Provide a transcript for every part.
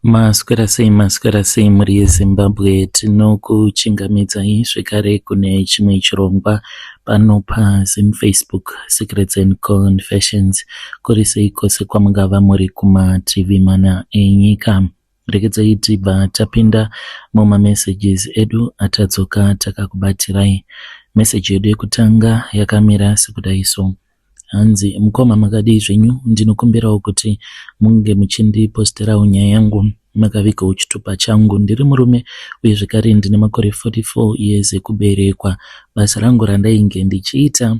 Maswera sei, maswera sei mhuri yeZimbabwe. Tinokuchingamidzai zvekare kune chimwe chirongwa pano paZim Facebook Secrets and Confessions. Kuri sei kwose kwamungava muri kumativi mana enyika. Regedzai tibva tapinda mumamessages edu atadzoka takakubatirai. Message yedu yekutanga yakamira sekudai so. Hanzi mukoma makadii zvenyu ndinokumbirawo kuti munge muchindiposterawo nyaya yangu makavigawo chitupa changu. Ndiri murume uye zvekare ndine makore 44 years ekuberekwa. Basa rangu randainge ndichiita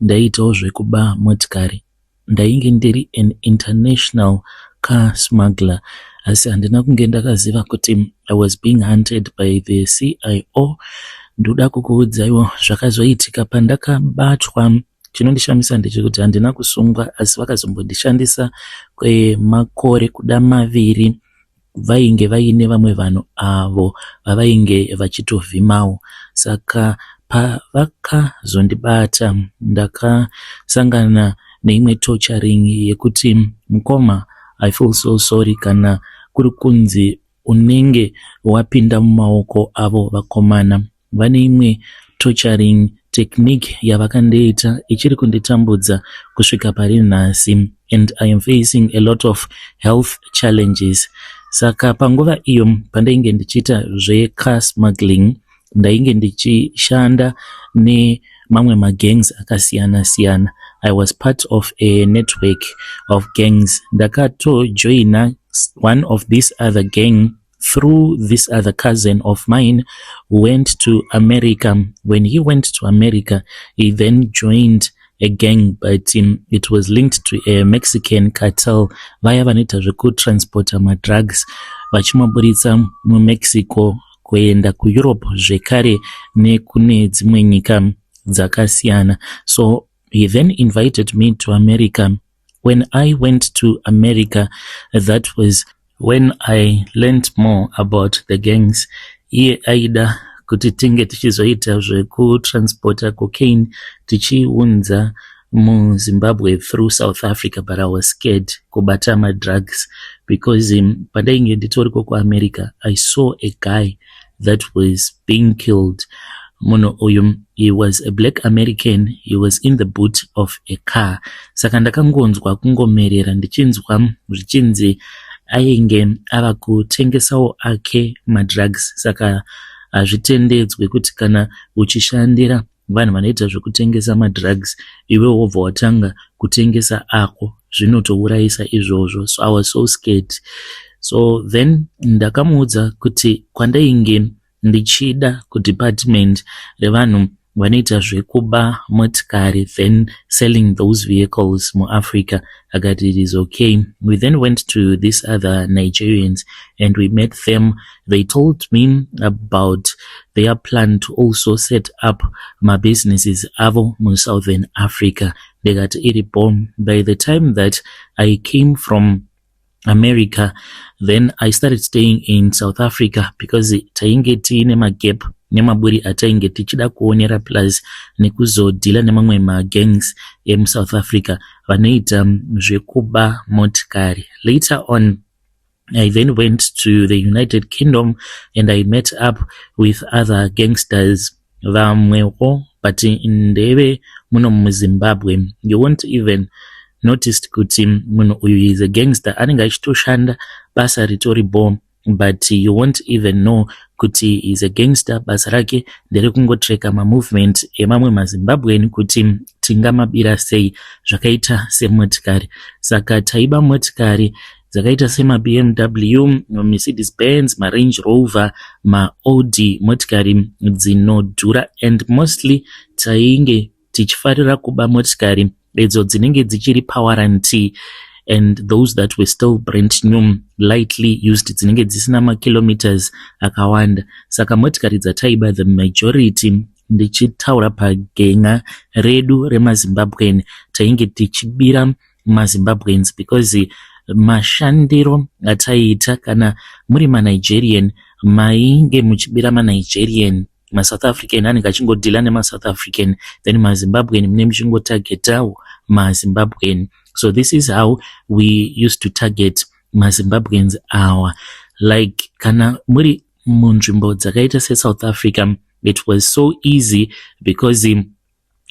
ndaiitawo zvekuba motikari. Ndainge ndiri an international car smuggler asi handina kunge ndakaziva kuti I was being hunted by the CIO. Ndoda kukuudzaiwo zvakazoitika pandakabatwa. Chinondishamisa ndechekuti handina kusungwa asi vakazombondishandisa kwemakore kuda maviri. Vainge vaine vamwe vanhu avo vavainge vachitovhimawo. Saka pavakazondibata ndakasangana neimwe torturing yekuti mukoma I feel so sorry kana kuri kunzi unenge wapinda mumaoko avo vakomana. Vane imwe torturing technique yavakandiita ichiri kunditambudza kusvika pari nhasi and I am facing a lot of health challenges. Saka panguva iyo pandainge ndichiita zvecar smuggling ndainge ndichishanda nemamwe magangs akasiyana siyana. I was part of a network of gangs. Ndakatojoina one of this other gang through this other cousin of mine who went to America. When he went to America, he then joined a gang, but it was linked to a Mexican cartel. Vaya vanoita zvekutransporta madrugs vachimaburitsa muMexico kuenda kuEurope zvekare nekune dzimwe nyika dzakasiyana. So he then invited me to America. When I went to America, that was when I learned more about the gangs. Iye aida kuti tinge tichizoita zvekutransporta cocaine tichiunza muZimbabwe through South Africa, but I was scared kubata madrugs because pandainge nditoriko kuAmerica, I saw a guy that was being killed. Munhu uyu, he was a black American. He was in the boot of a car. Saka ndakangonzwa kungomerera ndichinzwa zvichinzi ainge ava kutengesawo ake madrugs. Saka hazvitendedzwe kuti kana uchishandira vanhu vanoita zvekutengesa madrugs iwe wobva watanga kutengesa ako, zvinotourayisa izvozvo. So I was so scared. So then ndakamuudza kuti kwandainge ndichida kudepartment revanhu vanoita zvekuba motikari then selling those vehicles muAfrica. Akati it is okay. We then went to these other Nigerians and we met them. They told me about their plan to also set up mabusinesses avo muSouthern Africa. Ndikati iripo. By the time that I came from America, then I started staying in South Africa because tainge tiine magap nemaburi atainge tichida kuonera, plus nekuzodhila nemamwe magangs emuSouth Africa vanoita zvekuba motikari. Later on, I then went to the United Kingdom and I met up with other gangsters vamwewo, but ndeve muno muZimbabwe. You won't even noticed kuti munhu uyu is a gangster. Anenge achitoshanda basa ritori bho, but you won't even know kuti is a gangster. Basa rake nderekungotreka mamovement emamwe maZimbabwean kuti tingamabira sei zvakaita semotikari. Saka taiba motikari dzakaita semaBMW, Mercedes Benz, maRange Rover, maAudi, motikari dzinodhura, and mostly tainge tichifarira kuba motikari idzo dzinenge dzichiri pawarranty and those that were still brand new, lightly used, dzinenge dzisina makilometers akawanda. Saka motikari dzataiba, the majority, ndichitaura pagenga redu remaZimbabwean, tainge tichibira maZimbabweans because mashandiro ataiita, kana muri maNigerian mainge muchibira maNigerian, maSouth African anenge achingodhila nemaSouth African, then maZimbabwean mune muchingotagetawo maZimbabwean. So this is how we used to target. maZimbabweans awa. Like kana muri munzvimbo dzakaita seSouth Africa, it was so easy because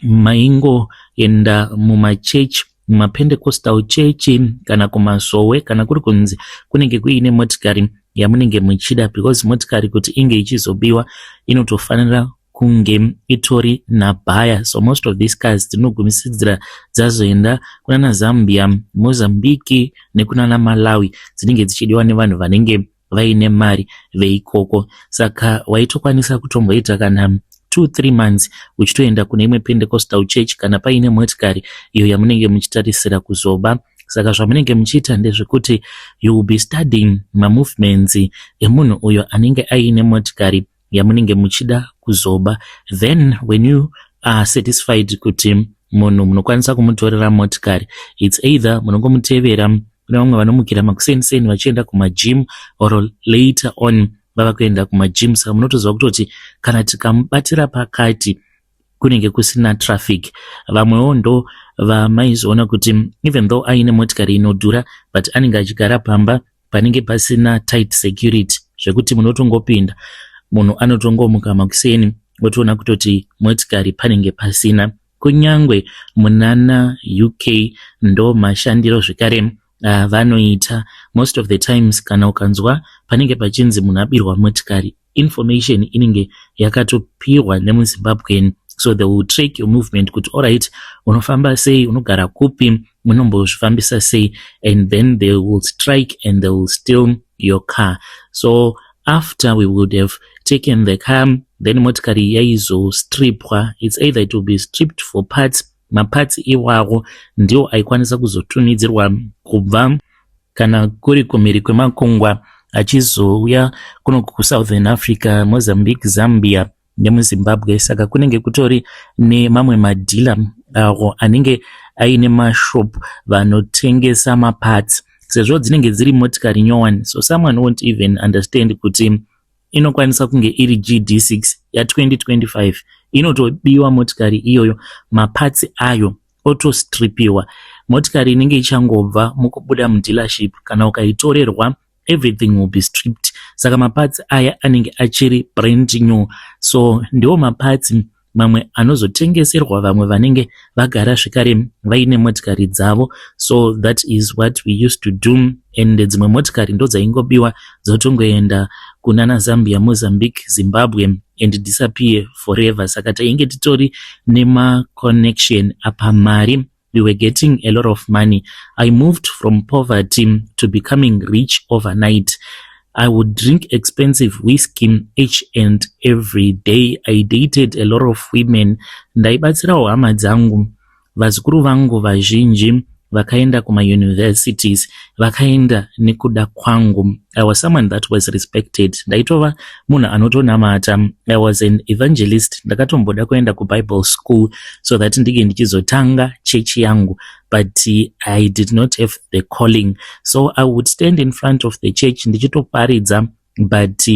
maingoenda mumachechi, mumaPentecostal church kana kumasowe, kana kuri kunzi kunenge kuine motikari yamunenge muchida, because motikari kuti inge ichizobiwa inotofanira kunge itori nabuyer. So most of these cars dzinogumisidzira dzazoenda kunana Zambia, Mozambique nekunana Malawi, dzinenge dzichidiwa nevanhu vanenge vaine mari veikoko. Saka waitokwanisa kutomboita kana 2-3 months uchitoenda kune imwe Pentecostal church kana paine motikari iyo yamunenge muchitarisira kuzoba. Saka zvamunenge muchiita ndezvekuti you will be studying mamovements emunhu uyo anenge aine motikari yamunenge muchida kuzoba. Then when you are satisfied kuti munhu munokwanisa kumutorera motikari, it's either munongomutevera. Kune vamwe vanomukira makuseniseni vachienda kumagym, or later on vava kuenda kumagym. Saka munotoziva kutoti kana tikamubatira pakati kunenge kusina traffic. Vamwewo ndo vamaizoona kuti even though aine motikari inodhura, but anenge achigara pamba panenge pasina tight security, zvekuti munotongopinda, munhu anotongomuka makuseni otoona kutoti motikari panenge pasina. Kunyangwe munana UK ndo mashandiro zvekare vanoita. Most of the times kana ukanzwa panenge pachinzi munhu abirwa motikari, information inenge yakatopiwa nemuZimbabwean. So they will track your movement kuti alright, unofamba sei, unogara kupi, munombozvifambisa sei, and then they will strike and they will steal your car. So after we would have taken the car, then motikari yaizostripwa. It's either it will be stripped for parts. Maparts iwawo ndiwo aikwanisa kuzotumidzirwa kubva kana kuri kumhiri kwemakungwa achizouya kuno kuSouthern Africa, Mozambique, Zambia nemuZimbabwe. Saka kunenge kutori nemamwe madealer awo anenge aine mashop vanotengesa maparts, sezvo dzinenge dziri motikari nyowani. So someone won't even understand kuti inokwanisa kunge iri GD6 ya2025. Inotobiwa motikari iyoyo, maparts ayo otostripiwa. Motikari inenge ichangobva mukubuda mudealership, kana ukaitorerwa, everything will be stripped. Saka maparts aya anenge achiri brand new. So ndiwo maparts mamwe anozotengeserwa vamwe vanenge vagara zvekare vaine motikari dzavo. So that is what we used to do, and dzimwe motikari ndo dzaingobiwa dzotongoenda kunana Zambia, Mozambique, Zimbabwe and disappear forever. Saka tainge titori nemaconnection apa. Mari, we were getting a lot of money. I moved from poverty to becoming rich overnight. I would drink expensive whiskey each and every day. I dated a lot of women. Ndaibatsirawo hama dzangu. Vazukuru vangu vazhinji vakaenda kumauniversities vakaenda nekuda kwangu. I was someone that was respected. Ndaitova munhu anotonamata. I was an evangelist. Ndakatomboda kuenda kuBible school so that ndinge ndichizotanga chechi yangu, but I did not have the calling. So I would stand in front of the church ndichitoparidza, but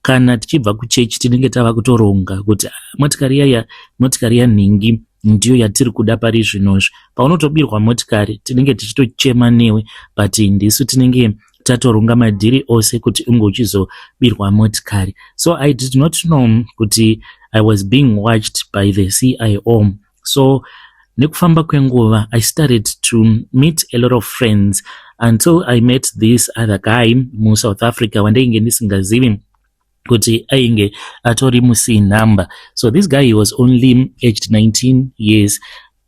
kana tichibva kuchechi tinenge tava kutoronga kuti motikari yaya, motikari yanhingi ndiyo yatiri kuda pari zvinozvi. Paunotobirwa motikari tinenge tichitochema newe, but ndisu tinenge tatoronga madhiri ose kuti unge uchizobirwa motikari. So I did not know kuti I was being watched by the CIO. So nekufamba kwenguva I started to meet a lot of friends until I met this other guy muSouth Africa wandainge ndisingazivi kuti ainge atori muC number. So this guy, he was only aged 19 years.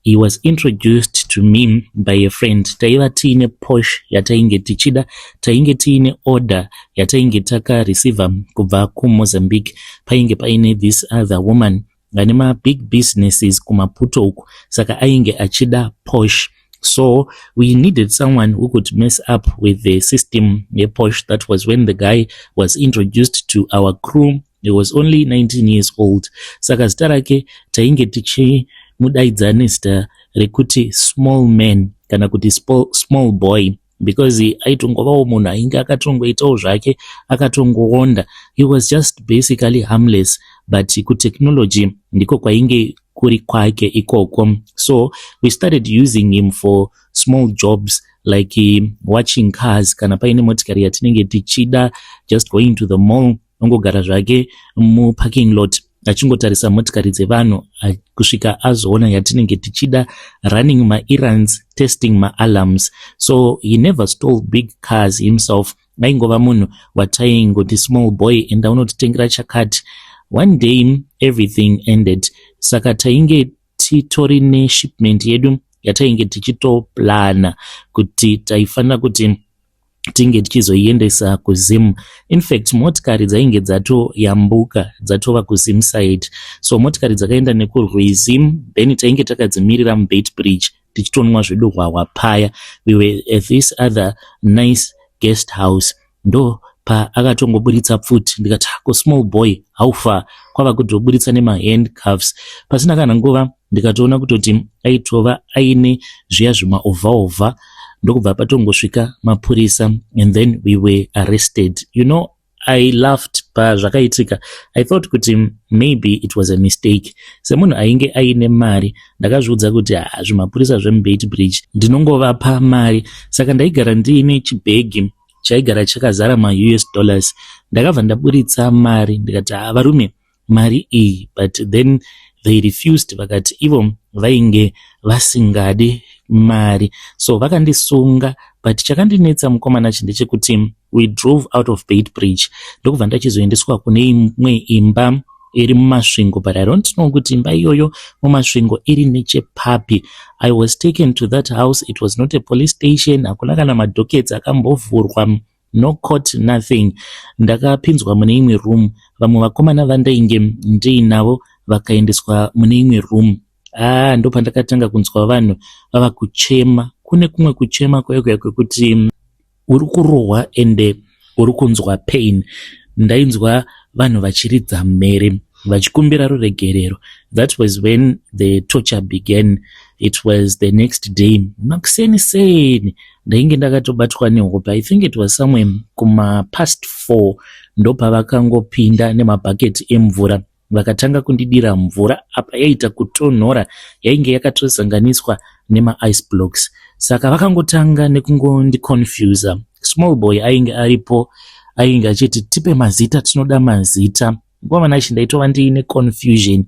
He was introduced to me by a friend. Taiva tiine Porsche yatainge tichida, tainge tiine order yatainge takareceiva kubva kuMozambique. Painge paine this other woman ane mabig businesses kuMaputo uku, saka ainge achida Porsche. So we needed someone who could mess up with the system yePorsche. That was when the guy was introduced to our crew. He was only 19 years old. Saka zita rake tainge tichimudaidza nezita rekuti Small Man kana kuti Small Boy, because aitongovawo munhu ainge akatongoitawo zvake akatongoonda. He was just basically harmless, but kutechnology ndiko kwainge kuri kwake ikoko. So we started using him for small jobs. Like watching cars, kana paine motikari yatinenge tichida, just going to the mall, ongogara zvake muparking lot achingotarisa motikari dzevanhu kusvika azoona yatinenge tichida, running maerrands, testing maalarms. So he never stole big cars himself. Aingova munhu wataingoti, "Small boy, enda unotitengera chakati." One day everything ended. Saka tainge titori neshipment yedu yatainge tichitoplana kuti taifanira kuti tinge tichizoiendesa kuZim. Infact, motikari dzainge dzatoyambuka, dzatova kuZim side. So motikari dzakaenda nekurwizi, then tainge takadzimirira muBeitbridge tichitonwa zvedu hwahwa paya. We were at this other nice guest house. Ndo paakatongoburitsa pfuti. Ndikati, "Ko small boy, how far?" Kwava kutoburitsa nemahand cuffs. Pasina kana nguva ndikatoona kutoti aitova aine zviya zvimaovhaovha, ndokubva patongosvika mapurisa and then we were arrested. I laughed pazvakaitika. I thought kuti maybe it was a mistake. Semunhu ainge aine mari, ndakazviudza kuti zvimapurisa zvemuBeitbridge ndinongovapa mari. Saka ndaigara ndiine chibhegi chaigara chakazara maUS dollars. Ndakabva ndaburitsa mari, ndikati, "Ha, varume, mari iyi." But then they refused, vakati ivo vainge vasingadi mari, so vakandisunga. But chakandinetsa, mukomana, chi ndechekuti we drove out of Beitbridge, ndokubva ndachizoendeswa kune imwe imba iri muMasvingo, but I don't know kuti imba iyoyo muMasvingo iri nechepapi. I was taken to that house. It was not a police station. Hakuna kana madockets akambovhurwa, no court, nothing. Ndakapinzwa mune imwe room. Vamwe vakomana vandainge ndiinavo vakaendeswa mune imwe room. Ah, ndopandakatanga kunzwa vanhu vava kuchema. Kune kumwe kuchema kwaikuya kwekuti uri kurohwa ende uri kunzwa pain. Ndainzwa vanhu vachiridza mhere vachikumbira ruregerero. That was when the torture began. It was the next day makuseni seni. Ndainge ndakatobatwa nehope. I think it was somewhere kumapast 4, ndopavakangopinda nemabhaketi emvura, vakatanga kundidira mvura. Apa yaita kutonhora, yainge yakatosanganiswa nemaice blocks. Saka vakangotanga nekungondiconfusa. Small boy ainge aripo ainge achiti, "Tipe mazita, tinoda mazita." Mukomana, ichi ndaitova ndiine confusion.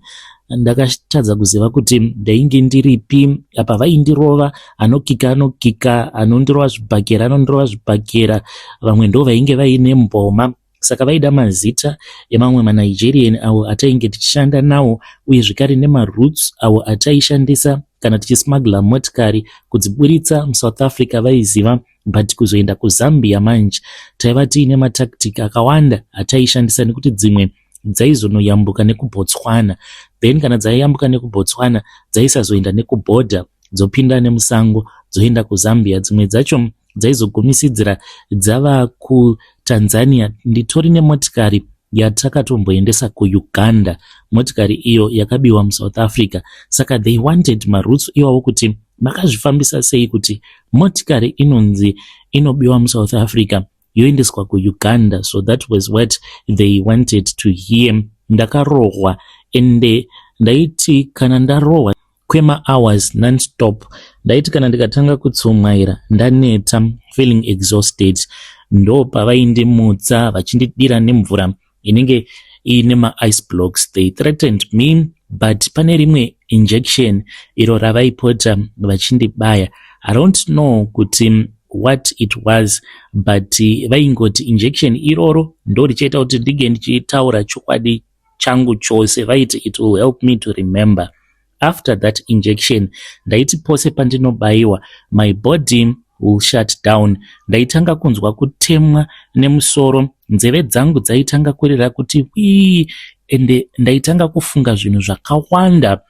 Ndakatadza kuziva kuti ndainge ndiripi. Apa vaindirova, anokika anokika, anondirova zvibhakera anondirova zvibhakera. Vamwe ndo vainge vaine mboma. Saka vaida mazita emamwe maNigerian avo atainge tichishanda nawo, uye zvekare nemaroutes avo ataishandisa kana tichismuggla motikari kudziburitsa muSouth Africa vaiziva, but kuzoenda kuZambia manje taiva tiine matactic akawanda ataishandisa, nekuti dzimwe dzaizonoyambuka nekuBotswana. Then kana dzaiyambuka nekuBotswana, dzaisazoenda nekubhodha, dzopinda nemusango, dzoenda kuZambia. Dzimwe dzacho dzaizogumisidzira dzava kuTanzania. Nditori nemotikari yatakatomboendesa kuUganda, motikari iyo yakabiwa muSouth Africa. Saka they wanted maroutes iwawo, kuti makazvifambisa sei kuti motikari inonzi inobiwa muSouth Africa yoendeswa kuUganda. So that was what they wanted to hear. Ndakarohwa, ende ndaiti kana ndarohwa kwemahours nonstop, ndaiti kana ndikatanga kutsumwaira, ndaneta, feeling exhausted, ndo pavaindimutsa vachindidira nemvura inenge iine maice blocks. They threatened me, but pane rimwe injection iro ravaipota vachindibaya. I don't know kuti what it was, but vaingoti injection iroro ndo richaita kuti ndinge ndichitaura chokwadi changu chose. Vaiti it will help me to remember. After that injection, ndaiti pose pandinobayiwa, my body will shut down. Ndaitanga kunzwa kutemwa nemusoro, nzeve dzangu dzaitanga kurira kuti wii, ende ndaitanga kufunga zvinhu zvakawanda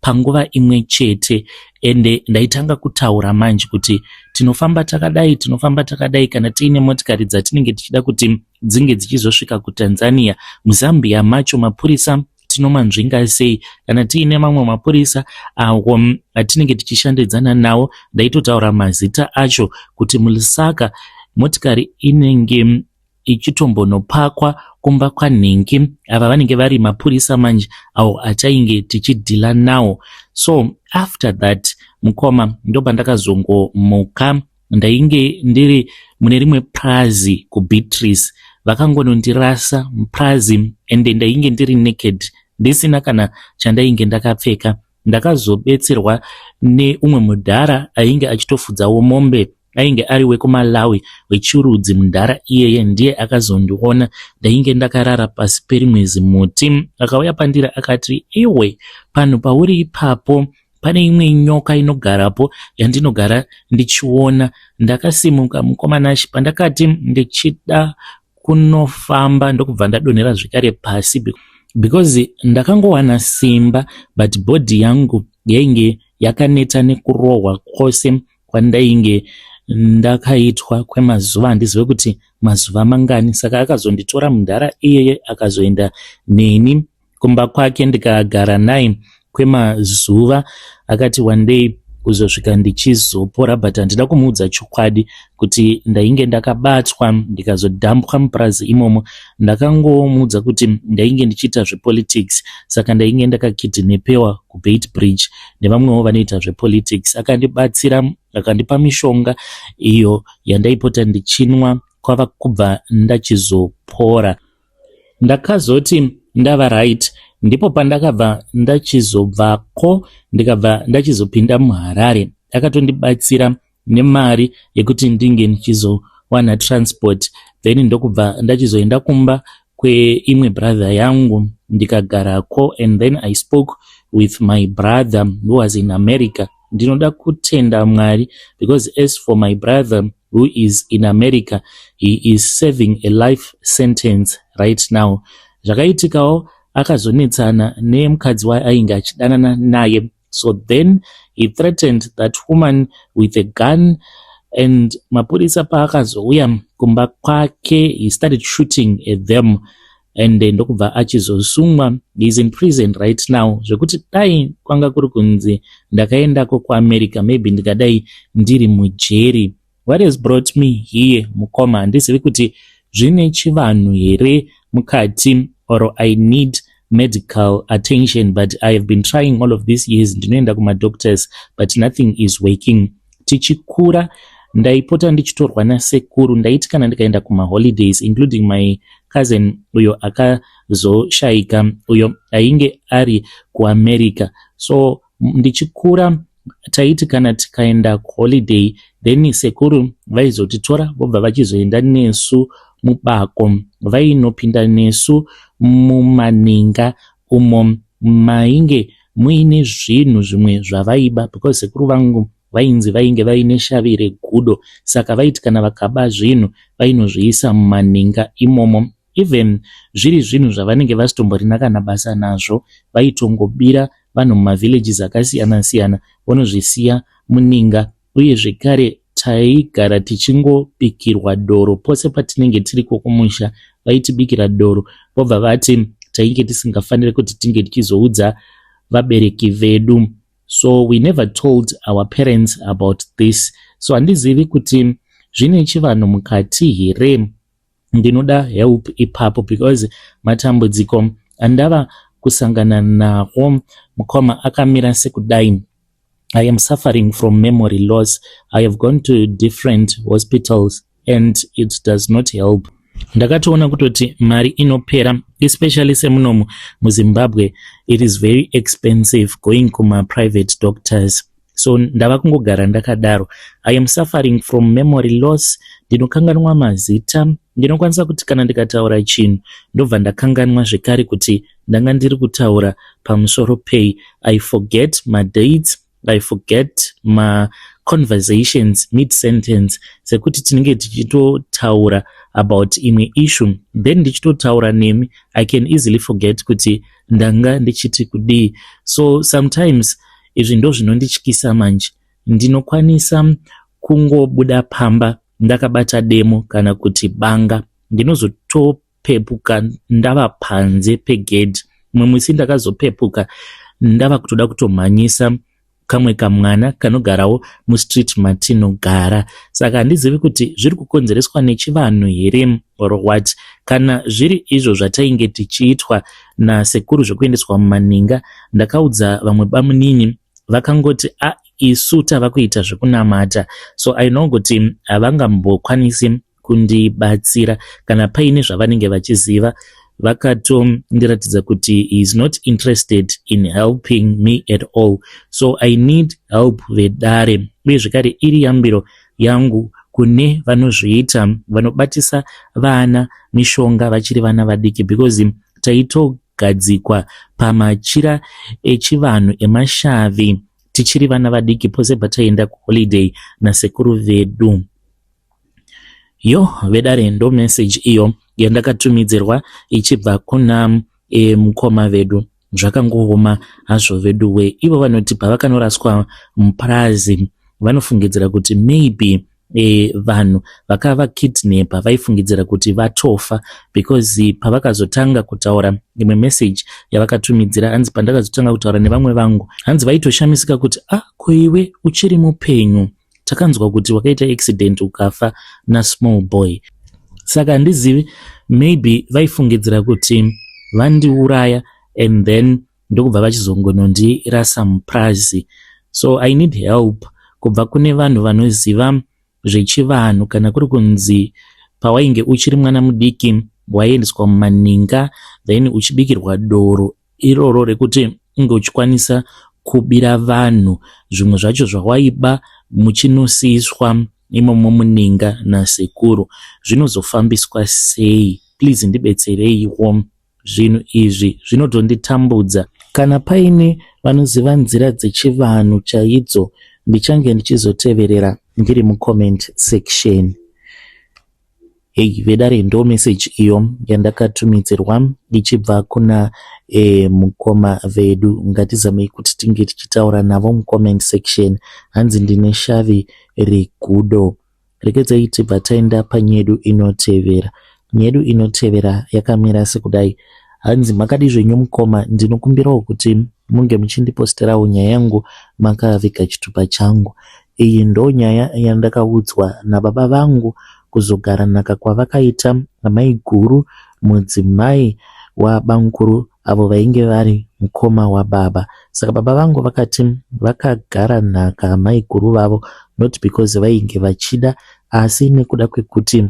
panguva imwe chete. Ende ndaitanga kutaura manje kuti tinofamba takadai, tinofamba takadai, kana tiine motikari dzatinenge tichida kuti dzinge dzichizosvika kuTanzania. MuZambia macho mapurisa tinomanzvinga sei? Kana tiine mamwe mapurisa awo atinenge tichishandidzana nawo, ndaitotaura mazita acho, kuti muLusaka motikari inenge ichitombonopakwa kumba kwanhingi. Ava vanenge vari mapurisa manje awo atainge tichidhila nawo. So after that, mukoma, ndopandakazongomuka. Ndainge ndiri mune rimwe purazi kuBeatrice. Vakangonondirasa mupurazi ende ndainge ndiri naked ndisina kana chandainge ndakapfeka. Ndakazobetserwa neumwe mudhara ainge achitofudzawo mombe ainge ari wekuMalawi wechirudzi mudhara iyeye ndiye akazondiona ndainge ndakarara pasi perimwe zimuti akauya pandiri akati iwe panhu pauri ipapo pane imwe nyoka inogarapo yandinogara ndichiona ndakasimuka mukomanashi pandakati ndichida kunofamba ndokubva ndadonhera zvekare pasi because ndakangowana simba but body yangu yainge yakaneta nekurohwa kwose kwandainge ndakaitwa kwemazuva handizive kuti mazuva mangani saka akazonditora mudhara iyeye akazoenda neni kumba kwake ndikagara naye kwemazuva akati wandei kuzosvika ndichizopora but handina kumuudza chokwadi kuti ndainge ndakabatwa ndikazodhambwa mupurazi imomo ndakangomuudza kuti ndainge ndichiita zvepolitics saka ndainge ndakakidnepewa kuBeitbridge nevamwewo vanoita zvepolitics akandibatsira akandipa mishonga iyo yandaipota ndichinwa kwava kubva ndachizopora Ndakazoti ndava right ndipo pandakabva ndachizobvako ndikabva ndachizopinda muHarare. Akatondibatsira nemari yekuti ndinge ndichizowana transport then ndokubva ndachizoenda kumba kweimwe brother yangu ndikagarako and then I spoke with my brother who was in America. Ndinoda kutenda Mwari because as for my brother who is in America he is serving a life sentence right now. Zvakaitikawo akazonetsana nemukadzi waainge achidanana naye so then he threatened that woman with a gun and mapurisa paakazouya kumba kwake he started shooting at them and ndokubva achizosungwa he is in prison right now zvekuti dai kwanga kuri kunzi ndakaendako kuAmerica maybe ndikadai ndiri mujeri what has brought me here mukoma handizivi kuti zvine chivanhu here mukati or I need medical attention but I have been trying all of these years ndinoenda kumadoctors but nothing is working tichikura ndaipota ndichitorwa nasekuru ndaiti kana ndikaenda kumaholidays including my cousin uyo akazoshayika uyo ainge ari kuAmerica so ndichikura taiti kana tikaenda kuholiday then sekuru vaizotitora vobva vachizoenda nesu mubako vainopinda nesu mumaninga umo mainge muine zvinhu zvimwe zvavaiba because sekuru vangu vainzi vainge vaine shavi regudo saka vaiti kana vakaba zvinhu vainozviisa mumaninga imomo even zviri zvinhu zvavanenge vasitomborina kana basa nazvo vaitongobira vanhu mumavillages akasiyana siyana vonozvisiya muninga uye zvekare taigara tichingobikirwa doro pose patinenge tiriko kumusha vaitibikira doro vobva vati tainge tisingafaniri kuti tinge tichizoudza vabereki vedu so we never told our parents about this so handizivi kuti zvine chivanhu mukati here ndinoda help ipapo because matambudziko andava kusangana nawo mukoma akamira sekudai I am suffering from memory loss. I have gone to different hospitals and it does not help. Ndakatoona kutoti mari inopera especially semunomu muZimbabwe it is very expensive going kuma-private doctors so ndava kungogara ndakadaro I am suffering from memory loss ndinokanganwa mazita ndinokwanisa kuti kana ndikataura chinhu ndobva ndakanganwa zvekare kuti ndanga ndiri kutaura pamusoro pei I forget madates I forget maconversations mid sentence sekuti tinenge tichitotaura about imwe issue then ndichitotaura nemi I can easily forget kuti ndanga ndichiti kudii so sometimes izvi ndo zvinondityisa manje ndinokwanisa kungobuda pamba ndakabata demo kana kuti banga ndinozotopepuka ndava panze pegedhi mumwe musi ndakazopepuka ndava kutoda kutomhanyisa kamwe kamwana kanogarawo mustreet matinogara saka handizivi kuti zviri kukonzereswa nechivanhu here or what kana zviri izvo zvatainge tichiitwa nasekuru zvekuendeswa mumaninga ndakaudza vamwe bamunini Vakangoti a ah, isu tava kuita zvekunamata, so I know kuti havangambokwanisi kundibatsira kana paine zvavanenge vachiziva. Vakatondiratidza kuti he is not interested in helping me at all, so I need help vedare. Uye zvekare iri yambiro yangu kune vanozviita vanobatisa vana mishonga vachiri vana vadiki, because taitogadzikwa pamachira echivanhu emashavi tichiri vana vadiki pose pataienda kuholiday nasekuru vedu. Yo vedare, ndo message iyo yandakatumidzirwa ichibva kuna mukoma vedu. Zvakangooma hazvo vedu we. Ivo vanoti pavakanoraswa mupurazi, vanofungidzira kuti maybe vanhu vakavakidnapa vaifungidzira kuti vatofa, because pavakazotanga kutaura imwe message yavakatumidzira, hanzi pandakazotanga kutaura nevamwe vangu, hanzi vaitoshamisika kuti, "Ah, ko iwe uchiri mupenyu? Takanzwa kuti wakaita accident ukafa nasmall boy." Saka handizivi, maybe vaifungidzira kuti vandiuraya and then ndokubva vachizongonondirasa mupurazi. So I need help kubva kune vanhu vanoziva zvechivanhu. Kana kuri kunzi pawainge uchiri mwana mudiki waiendeswa mumaninga, then uchibikirwa doro iroro rekuti unge uchikwanisa kubira vanhu zvimwe zvacho zvawaiba muchinosiswa imomo muninga nasekuru, zvinozofambiswa sei? Please ndibetsereiwo, zvinhu izvi zvinotonditambudza. Kana paine vanoziva nzira dzechivanhu chaidzo, ndichange ndichizoteverera ndiri mucomment section. Hei vedare, ndo message iyo yandakatumidzirwa ichibva kuna mukoma vedu. Ngatizamei kuti tinge tichitaura navo mucomment section. Hanzi ndine shavi regudo. Regedzai tibva taenda panyedu inotevera. Nyedu inotevera yakamira sekudai. Hanzi, "Makadi zvenyu mukoma? Ndinokumbirawo kuti munge muchindiposterawo nyaya yangu makaviga chitupa changu. Iyi ndo nyaya yandakaudzwa nababa vangu kuzogara nhaka kwavakaita amaiguru, mudzimai wabamukuru, avo vainge vari mukoma wababa. Saka baba vangu vakati vakagara nhaka amaiguru vavo not because vainge vachida, asi nekuda kwekuti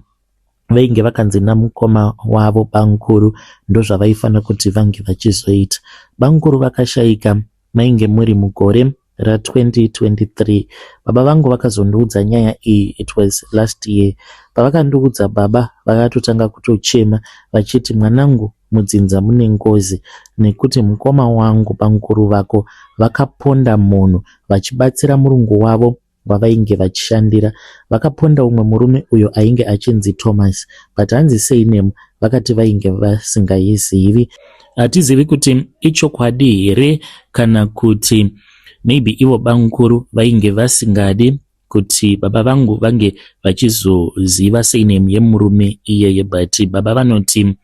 vainge vakanzi namukoma wavo bamukuru ndozvavaifanira kuti vange vachizoita. Bamukuru vakashayika mainge muri mugore ra2023. Baba vangu vakazondiudza nyaya iyi, it was last year. Pavakandiudza, baba vakatotanga kutochema vachiti, 'Mwanangu, mudzinza mune ngozi, nekuti mukoma wangu bamukuru vako vakaponda munhu vachibatsira murungu wavo wavainge vachishandira. Vakaponda umwe murume uyo ainge achinzi Thomas, but hanzi surname vakati vainge vasingaizivi. Hatizivi kuti ichokwadi here kana kuti maybe ivo bamukuru vainge vasingadi kuti baba vangu vange vachizoziva surname yemurume iyeye. But baba vanoti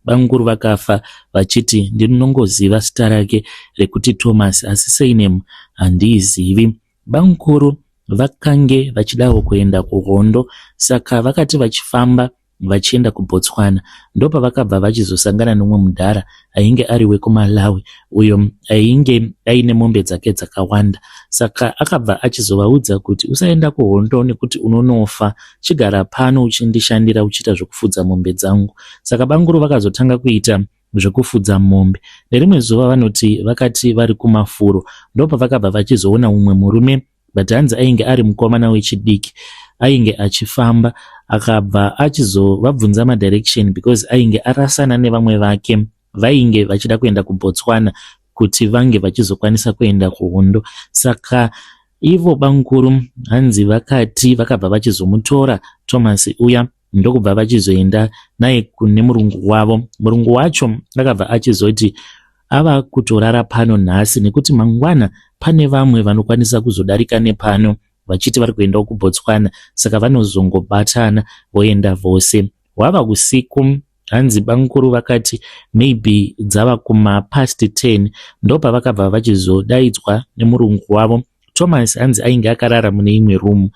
bamukuru vakafa vachiti, 'Ndinongoziva zita rake rekuti Thomas, asi surname handiizivi.' Bamukuru vakange vachidawo kuenda kuhondo, saka vakati vachifamba vachienda kuBotswana, ndopavakabva vachizosangana nomumwe mudhara ainge ari wekuMalawi, uyo ainge aine mombe dzake dzakawanda. Saka akabva achizovaudza kuti, 'Usaenda kuhondo nekuti unonofa. Chigara pano uchindishandira, uchiita zvekufudza mombe dzangu.' Saka bamukuru vakazotanga kuita zvekufudza mombe. Nerimwe zuva vanoti vakati vari kumafuro, ndopavakabva vachizoona mumwe murume, but hanzi ainge ari mukomana wechidiki ainge achifamba. Akabva achizovabvunza madirection because ainge arasana nevamwe vake vainge vachida kuenda kuBotswana kuti vange vachizokwanisa kuenda kuhondo. Saka ivo bamukuru hanzi vakati vakabva vachizomutora Thomas uya, ndokubva vachizoenda naye kune murungu wavo. Murungu wacho akabva achizoti ava kutorara pano nhasi nekuti mangwana pane vamwe vanokwanisa kuzodarika nepano vachiti vari kuendawo kuBotswana, saka vanozongobatana voenda vose. Hwava usiku, hanzi bamukuru vakati maybe dzava kumapast 10, ndopavakabva vachizodaidzwa nemurungu wavo. Thomas hanzi ainge akarara mune imwe rumu.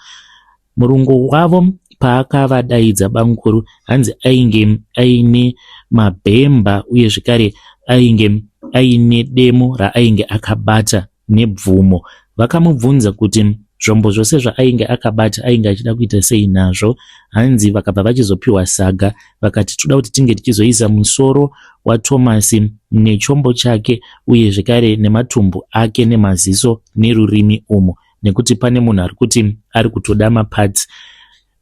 Murungu wavo paakavadaidza bamukuru, hanzi ainge aine mabhemba uye zvekare ainge aine demo raainge akabata nebvumo. Vakamubvunza kuti zvombo zvose zvaainge akabata ainge achida kuita sei nazvo. Hanzi vakabva vachizopiwa saga vakati toda kuti tinge tichizoisa musoro waThomas nechombo chake uye zvekare nematumbu ake nemaziso nerurimi umu nekuti pane munhu ari kuti ari kutoda maparts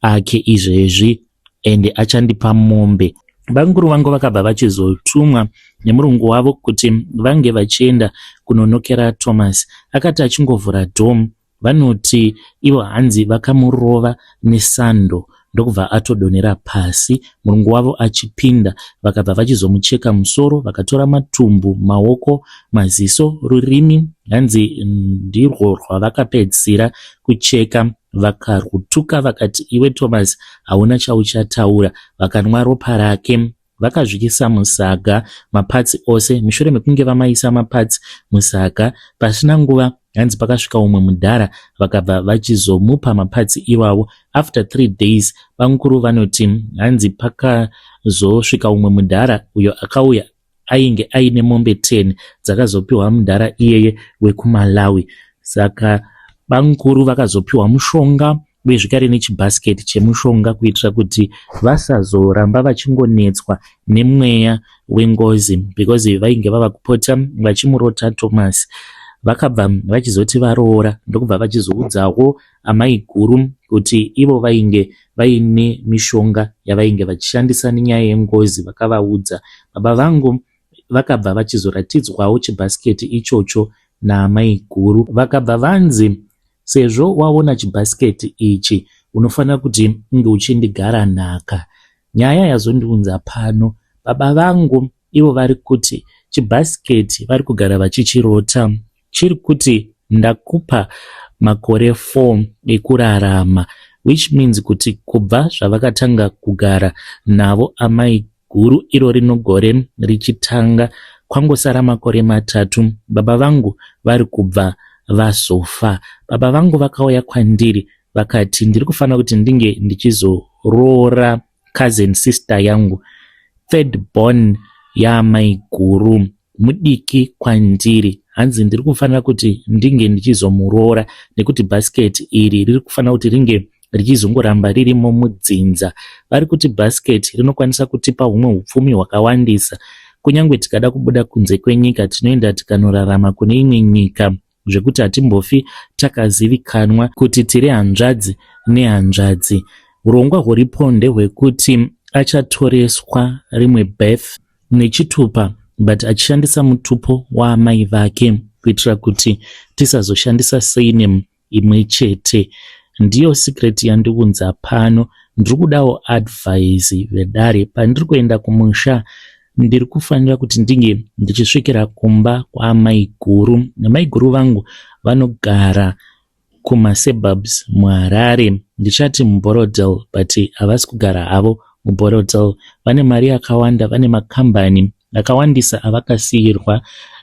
ake izvezvi ende achandipa mombe. Bamukuru vangu vakabva vachizotumwa nemurungu wavo kuti vange vachienda kunonokera Thomas. Akati achingovhura door vanoti ivo hanzi vakamurova nesando ndokubva atodonhera pasi murungu wavo achipinda vakabva vachizomucheka musoro vakatora matumbu, maoko, maziso, rurimi hanzi ndirwo rwavakapedzisira kucheka Vakarwutuka vakati, Iwe Thomas, hauna chauchataura. Vakanwa ropa rake. Vakazviisa musaga mapatsi ose. Mushure mekunge vamaisa mapatsi musaga, pasina nguva hanzi pakasvika umwe mudhara vakabva vachizomupa mapatsi iwawo. After three days, bamukuru vanoti hanzi pakazosvika umwe mudhara uyo akauya ainge aine mombe 10 dzakazopiwa mudhara iyeye wekuMalawi. Saka bamukuru vakazopiwa mushonga uye zvekare nechibhasiketi chemushonga kuitira kuti vasazoramba vachingonetswa nemweya wengozi because vainge vava kupota vachimurota Thomas. Vakabva vachizoti varoora ndokubva vachizoudzawo amaiguru kuti ivo vainge vaine mishonga yavainge vachishandisa nenyaya yengozi vakavaudza. Baba vangu vakabva vachizoratidzwawo chibhasiketi ichocho naamaiguru vakabva vanzi sezvo waona chibhasiketi ichi unofanira kuti unge uchindigara nhaka. Nyaya yazondiunza pano baba vangu ivo vari kuti chibhasiketi vari kugara vachichirota chiri kuti ndakupa makore 4 ekurarama which means kuti kubva zvavakatanga kugara navo amai guru iro rino gore richitanga kwangosara makore matatu baba vangu vari kubva vazofa. Baba vangu vakauya kwandiri vakati ndiri kufanira kuti ndinge ndichizoroora cousin sister yangu third born yaamai guru mudiki kwandiri hanzi ndiri kufanira kuti ndinge ndichizomuroora nekuti basket iri riri kufanira kuti ringe richizongoramba ririmo mudzinza. Vari kuti basket rinokwanisa kutipa humwe hupfumi hwakawandisa kunyange tikada kubuda kunze kwenyika tinoenda tikanorarama kune imwe nyika zvekuti hatimbofi takazivikanwa kuti tiri hanzvadzi nehanzvadzi. Hurongwa huripo ndehwekuti achatoreswa rimwe birth nechitupa but achishandisa mutupo waamai vake kuitira kuti tisazoshandisa surname imwe chete. Ndiyo secret yandiunza pano. Ndiri kudawo advice vedare. Pandiri kuenda kumusha ndiri kufanira kuti ndinge ndichisvikira kumba kwaamaiguru. Amaiguru vangu vanogara kumasuburbs muHarare. Ndichati muBorrowdale but havasi kugara havo muBorrowdale. Vane mari yakawanda, vane makambani akawandisa avakasiirwa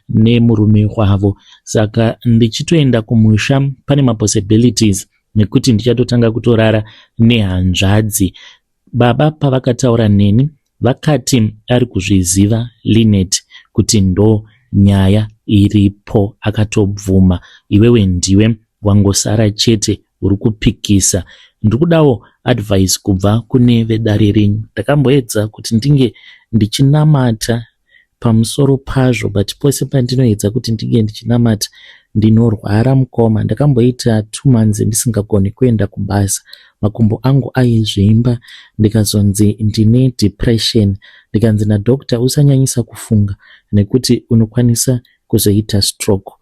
nemurume wavo. Saka ndichitoenda kumusha pane mapossibilities nekuti ndichatotanga kutorara nehanzvadzi. Baba pavakataura neni vakati ari kuzviziva Linet kuti ndo nyaya iripo akatobvuma iwewe ndiwe wangosara chete uri kupikisa. Ndiri kudawo advice kubva kune vedare renyu. Ndakamboedza kuti ndinge ndichinamata pamusoro pazvo but pose pandinoedza kuti ndinge ndichinamata ndinorwara mukoma. Ndakamboita two months ndisingagoni kuenda kubasa. Makumbo angu aizvimba ndikazonzi ndine depression ndikanzi nadoctor usanyanyisa kufunga nekuti unokwanisa kuzoita stroke.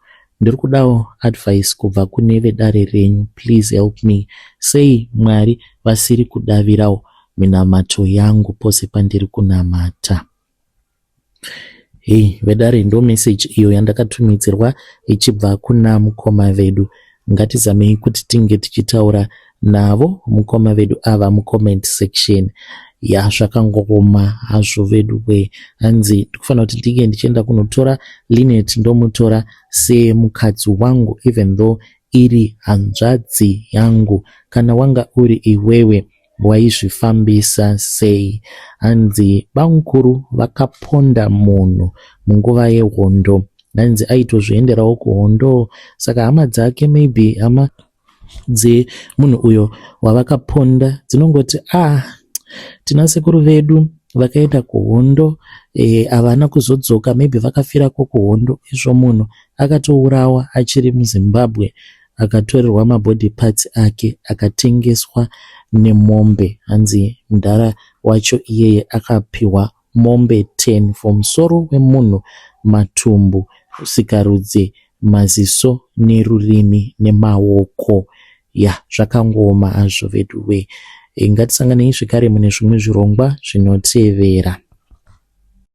Ndiri kudawo advice kubva kune vedare renyu please help me. Sei Mwari vasiri kudavirawo minamato yangu pose pandiri kunamata? Hey vedare ndo message iyo yandakatumidzirwa ichibva kuna mukoma vedu. Ngatizamei kuti tinge tichitaura navo mukoma vedu ava mucomment section. Ya zvakangooma hazvo vedu we. Hanzi ndikufanira kuti ndinge ndichienda kunotora Linet ndomutora semukadzi wangu even though iri hanzvadzi yangu. Kana wanga uri iwewe waizvifambisa sei? Hanzi bamukuru vakaponda munhu munguva yehondo. Hanzi aitozvienderawo kuhondo saka hama dzake maybe hama dzemunhu uyo wavakaponda dzinongoti ah tina sekuru vedu vakaenda kuhondo havana kuzodzoka maybe vakafirako kuhondo. Izvo munhu akatourawa achiri muZimbabwe akatorerwa mabody parts ake akatengeswa nemombe. Hanzi mudhara wacho iyeye akapiwa mombe 10 for musoro wemunhu, matumbu, sikarudzi, maziso nerurimi nemaoko. Ya, zvakangooma hazvo veduwe. Ngatisanganei zvekare mune zvimwe zvirongwa zvinotevera.